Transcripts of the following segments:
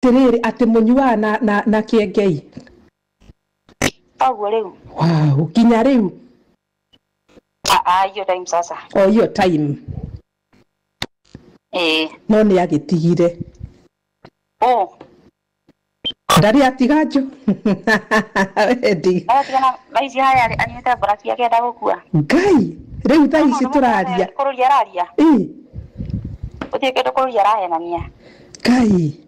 Tiriri ati munyuaga na Kiengei. Oguo riu. Wow, nginya riu. Ah, hiyo time sasa. O hiyo time. Eh. No ni agitigire. Oh. Ndari atiga njo. Endi. Atigana thaa ici haya anyuĩte mburaki akĩenda gũkua. Ngai, rĩu thaa ici tũraria. Kũrũria araria. Ĩ. Gũtirĩ kĩndũ kũrũria arahenania. Ngai.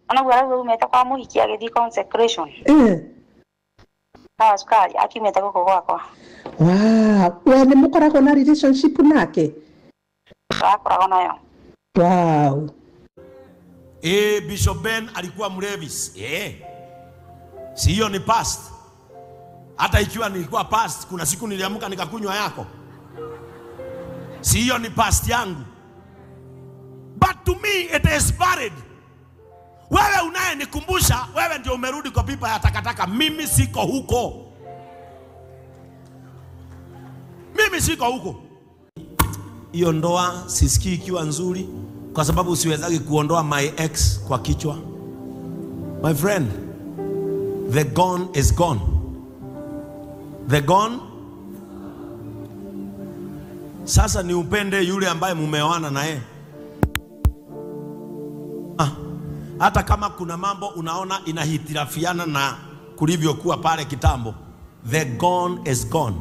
Onaguo arauga umĩte kwa mũhiki agĩthiĩ consecration. Eh. Kawa cukari akiumĩte gũkũ gwakwa. Wow, we nĩ mũkoragwo na relationship nake? Tũrakoragwo nayo. Wow. Bishop Ben alikuwa mlevi. Si hiyo ni past. Hata ikiwa nilikuwa past, kuna siku niliamka nikakunywa yako. Si hiyo ni past yangu. But to me it is valid. Wewe unayenikumbusha, wewe ndio umerudi kwa pipa ya takataka. Mimi siko huko. Mimi siko huko. Hiyo ndoa sisikii ikiwa nzuri kwa sababu siwezagi kuondoa my ex kwa kichwa. My friend, the gone is gone. The gone. Sasa ni upende yule ambaye mumeoana naye. Hata kama kuna mambo unaona inahitirafiana na kulivyokuwa pale kitambo, the gone is gone.